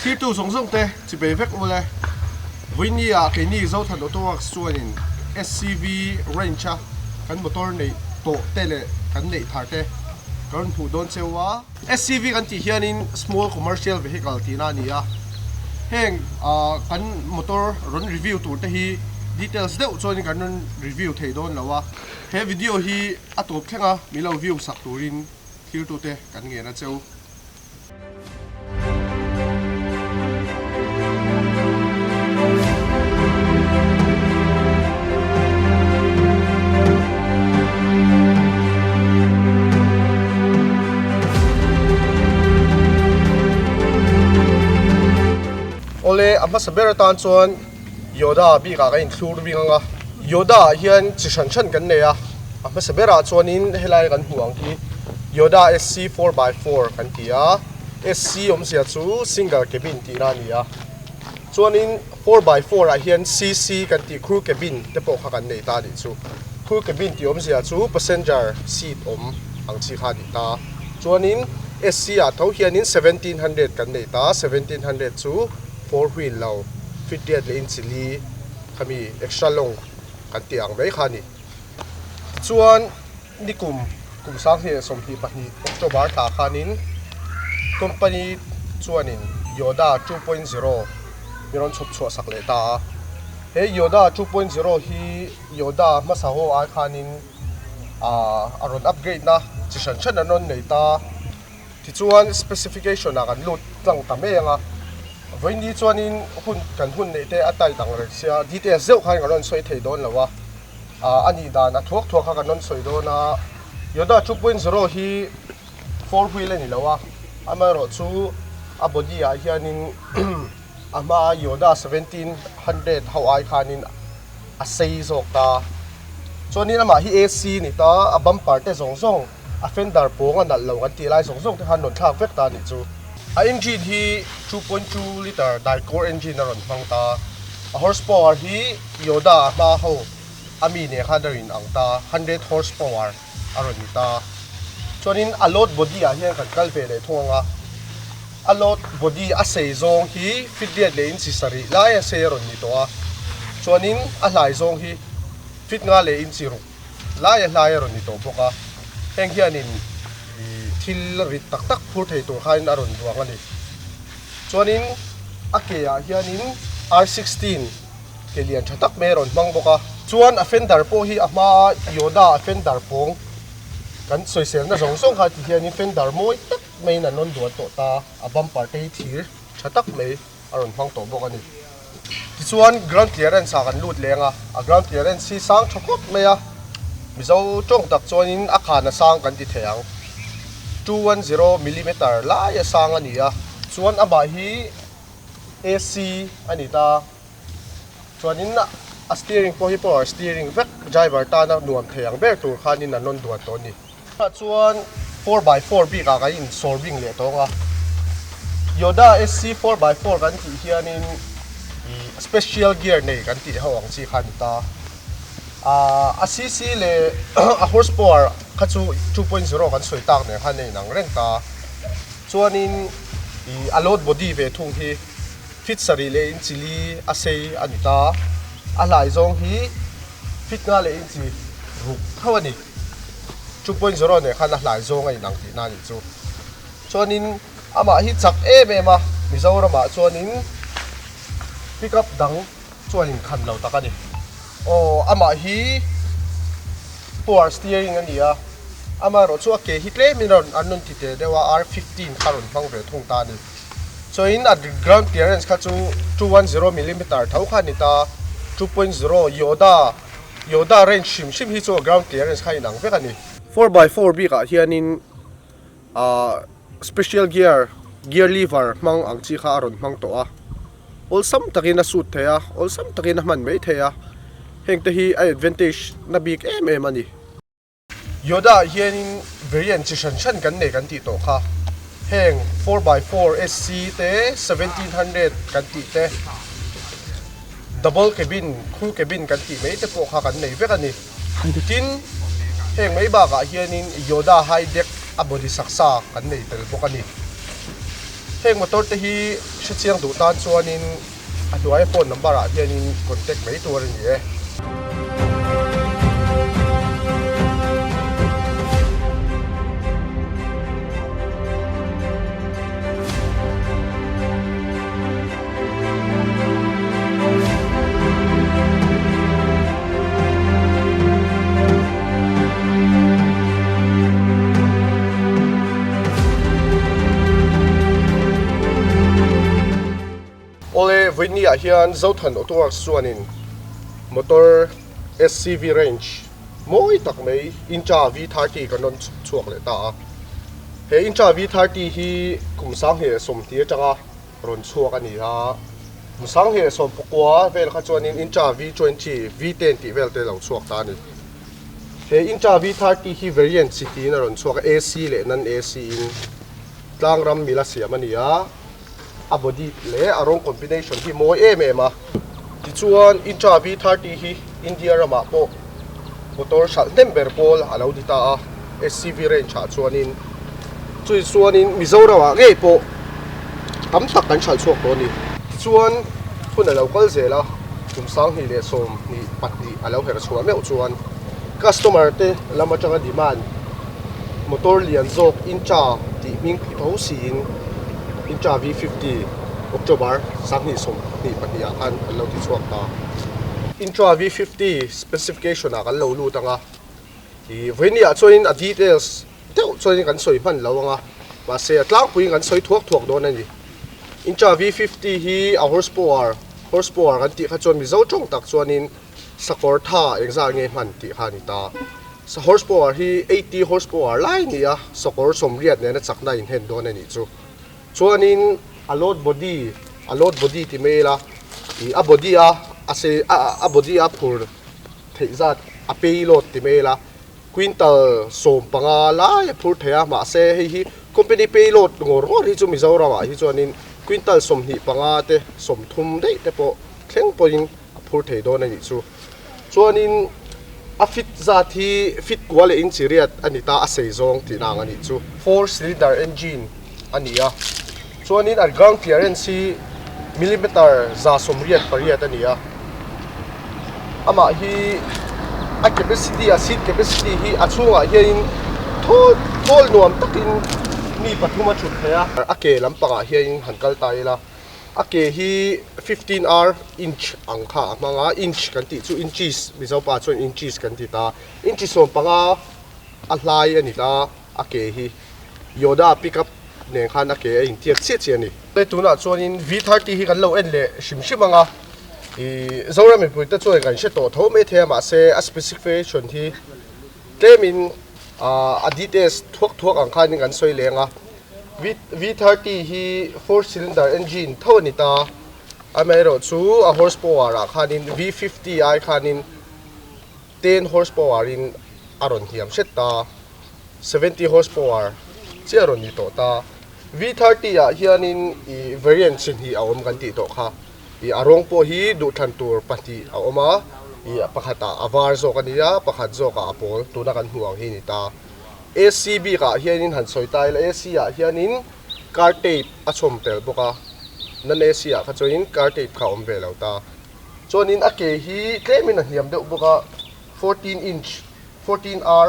Thirtu zawng zawng te chipei vek u le. Vawiini ah keini Zothan Auto Works chuanin SCV range a kan motor neih tawh te leh kan neih thar te ka rawn hmuh dawn cheu a. SCV kan tih hianin Small Commercial Vehicle tihna a ni a. Heng kan motor rawn review tur te hi details deuh chuanin kan rawn review thei dawn lo a. He video hi a tawp thleng a min lo view sak turin thirtute kan ngen a cheu. Awle, a hmasa ber atan chuan Yoda bikah kan inthlur bik ang a. Yoda ah hian chi hran hran kan nei a, a hmasa berah chuanin helai kan hmuh ang hi Yoda SC 4x4 kan ti a, SC awmzia chu single cabin tihna a ni a. Chuanin 4x4 ah hian CC kan tih crew cabin te pawh kha kan nei ta a nih chu. Crew cabin tih awmzia chu passenger seat awm ang chi kha a ni ta. Chuanin SC ah tho hianin 1700 kan nei ta, 1700 chu 4 wheel lo fit riat leh inchi li khami extra long kan tih ang mai kha a ni. Tichuan nikum kum 2022 October thla khanin company chuanin Yoda 2.0 mi rawn chhawp chhuah sak leh ta a. He Yoda 2.0 hi Yoda hmasa ho ai khanin a rawn upgrade na chi hran hran an rawn nei ta. Tichuan specification ah kan lut tlang ta mai ang a, vawiini chuanin hun kan hun neih te a tight ang reng sia, details deuh khan kan rawn sawi thei dawn lo a, ah a nih dan a thuak thuak kha kan rawn sawi dawn a, Yoda 2.0 hi four wheel a ni lo a, amaherawh chu a body ah hianin a hma Yoda 1700 ho ai khanin a sei zawk ta, chuanin amah hi AC a ni ta, a bumper te zawng zawng. A fender pawng a nalh lo kan tih lai zawng zawng te khan rawn thlak vek ta a nih chu. A engine hi 2.2 litre Dicor engine a rawn hmang ta. A horsepower hi Yoda a hma ho a mi nen khan a rawn ang ta, 100 horsepower a rawn ni ta. Chuanin a load body ah hian kan kal ve leh thung ang a, a load body a sei zawng hi feet riat leh inchi sarih lai a sei a rawn ni tawh a, chuanin a hlai zawng hi feet nga leh inchi ruk. Lai a hlai a rawn ni tawh bawk a, heng hianin thil rit tak tak phur thei tur khain a rawn duang a ni. Chuanin a ke ah hianin R16 ke lian tha tak mai a rawn hmang bawk a. Chuan a fender pawh hi a hmaa Yoda a fender pawng kan sawiselna zawng zawng kha ti hianin fender mawi tak maiin an rawn duan tawh ta, a bumper te hi thir tha tak mai a rawn hmang tawh bawk a ni. Tichuan ground clearance ah kan lut leng a, a ground clearance hi sang tha khawp mai a, Mizo tawng tak chuanin a khan a sang kan ti thei ang, 210 millimeter lai a sang a ni a, chuan amah hi AC a ni ta, chuanin a steering pawh hi power steering vek driver tana nuam thei ang ber tur khanin an rawn duan tawh a ni. Tah chuan 4x4 bikah kan insawr bing leh tawng a, Yoda SC 4x4 kan tih hianin special gear nei kan tih ho ang chi kha a ni ta. A cc leh a horsepower kha chu 2.0 kan sawi tak nen khan a inang reng ta. Chuanin a load body ve thung hi feet sarih leh inchi li a sei a ni ta. A hlai zawng hi feet nga leh inchi ruk tho a ni. 2.0 nen khan a hlai zawng a inang tihna a nih chu. Chuanin amah hi chak em em a, Mizoramah chuanin pickup dang chuan inkhan lo tak a ni. Aw, amah hi power steering a ni a, amaherawh chu a ke hi tlemin a rawn an rawn ti teh deuh a, R15 kha a rawn hmang ve thung ta a ni. Chuanin a ground clearance kha chu 210 millimeter tho kha a ni ta, 2.0 Yoda Yoda range hrim hrim hi chu a ground clearance kha inang vek a ni. 4x4 bikah hianin ahh special gear, gear lever hmang ang chi kha a rawn hmang tawh a, awlsam takin a sut thei a, awlsam takin a hman mai thei a, heng te hi a advantage na bik em em a ni. Yoda ah hianin variant chi hran hran kan nei kan tih tawh kha, heng 4x4 SC te, 1700 kan tih te, Double cabin, crew cabin kan tih mai te pawh kha kan nei vek a ni. Tin, heng mai bakah hianin Yoda high deck a body saksa kan nei tel bawk a ni. Heng motor te hi hrechiang duh tan chuanin a hnuaia phone number ah hianin contact mai tur a ni e. Awle, vawiini ah hian Zothan Auto Works chuanin motor SCV range mawi tak mai Intra V30 kan rawn chhuak leh ta a. He Intra V30 hi kum sanghnih leh 20 atanga rawn chhuak a ni a. Kum 1919 vel kha chuanin Intra V20, V10 tih vel te lo chhuak ta a ni. He Intra V30 hi variant chi tiin a rawn chhuak a, AC leh non AC in tlang ram mila siam a ni a. A body leh a rawng combination hi mawi em em a. Tichuan Intra V30 hi India ramah pawh motor hralh hnem ber pawl a lo ni ta a, SCV range ah chuanin chui chuanin Mizoramah ngei pawh tam tak kan hralh chhuak tawh a ni. Tichuan hun a lo kal zel a, kum 2022 a lo her chhuah meuh chuan customer te lam atanga demand motor lian zawk Intra tih hming phu tho siin Intra V50 October 2022 ah khan an lo ti chhuak ta. Intra V50 specification ah kan lo lut ang a, ih vawiin ah chuanin a details deuh chuanin kan sawi hman lo ang a, mahse a tlangpuiin kan sawi thuak thuak dawn a ni. Intra V50 hi a horsepower, horsepower kan tih kha chuan Mizo tawng tak chuanin sakawr tha engzah nge hman tih kha a ni ta. Horsepower hi 80 horsepower lai a ni a, sakawr 80 nena chakna a inhen dawn a nih chu. Chuanin a load body, a load body ti mai ila, ih a body a a sei a a body a phur theih zat a payload ti mai ila, quintal 15 lai a phur thei a, mahse hei hi company payload ngawr ngawr hi chu Mizoram ah hi chuanin quintal 25 te 30 daih te pawh thleng pawhin a phur thei dawn a nih chu. Chuanin a fit zat hi fit kua leh inchi riat a ni ta a sei zawng tihna ang a nih chu. Four cylinder engine a ni a, chuanin a ground clearance hi millimeter 188 a ni a. Amah hi a capacity a seat capacity hi a chhungah hianin thawl thawl nuam takin mi pathum a thut thei a. A ke lampangah hianin han kal ta ila. A ke hi 15 R inch ang kha a hmang a, inch kan tih chu inches, Mizo pa chuan inches kan ti ta. Inchi 15 a hlai a ni ta a ke hi. Yoda pickup nen khan a ke a intiak chiah chiah a ni. Tunah chuanin V30 hi kan lo en leh hrim hrim ang a, ih Zoram mipuite chuan kan hre tawh tho mai thei a, mahse a specification hi tlemin a details thuak thuak ang khanin kan sawi leng a. V30 hi four cylinder engine tho a ni ta, amaherawhchu a horsepower ah khanin V50 ai khanin 10 horsepower in a rawn hniam hret ta, 70 horsepower chiah a rawn ni tawh ta. V30 ah hianin ih variant chi hnih a awm kan tih tawh kha, ih a rawng pawh hi duhthlan tur pahnih a awm a, ih pakhatah a var zawk a ni a, pakhat zawkah a pawl tuna kan hmuh ang hi a ni ta. AC bik ah hianin han sawi ta ila AC ah hianin car tape a chhawm tel bawk a, non AC ah kha chuanin car tape kha a awm ve lo ta. Chuanin a ke hi tlemin a hniam deuh bawk a, 14 inch, 14 R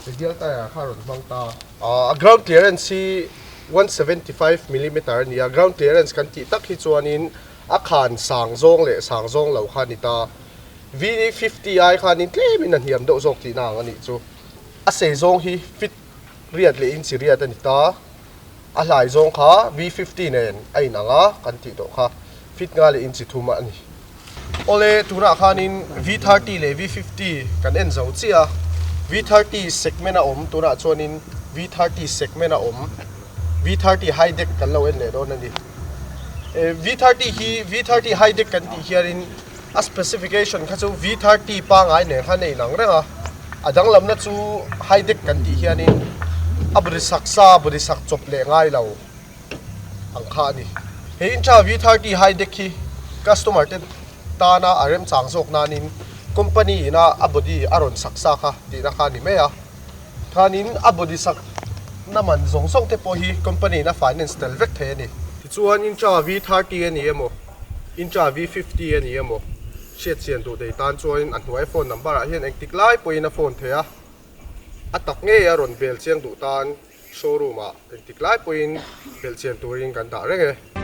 radial tyre kha a rawn hmang ta. A ground clearance hi 175 millimeter a ni a, ground clearance kan tih tak hi chuanin a khan sang zawng leh sang zawng lo kha a ni ta. V50 ai khanin tlemin a hniam deuh zawk tihna ang a nih chu. A sei zawng hi fit riat leh inchi riat a ni ta. A hlai zawng kha V50 nen a inang a, kan tih tawh kha fit nga leh inchi thum a ni. Awle, tunah khanin V30 leh V50 kan en zo chiah a. V30 segment a awm, tunah chuanin V30 segment a awm. V30 high deck kan lo en leh dawn a ni. V30 hi V30 high deck kan tih hianin A specification kha chu V30 pangai nen khan a inang reng a, a danglamna chu high deck kan tih hianin a buri sak sa, buri sak chawp leh ngai lo ang kha a ni. He Intra V30 high deck hi customer te tana a remchang zawk nanin company ina a body a rawn sak sa kha tihna kha a ni mai a, khanin a body sak. na man zawng zawng te pawh hi company in a finance tel vek thei a ni. Tichuan Intra V 30 a ni emaw, Intra V 50 a ni emaw hriat chian duh thei tan chuan a hnuai phone number ah hian engtik lai pawhin a phone thei a, a tak ngei a rawn bel chiang duh tan showroom ah engtik lai pawhin belh chian turin kan dah reng e.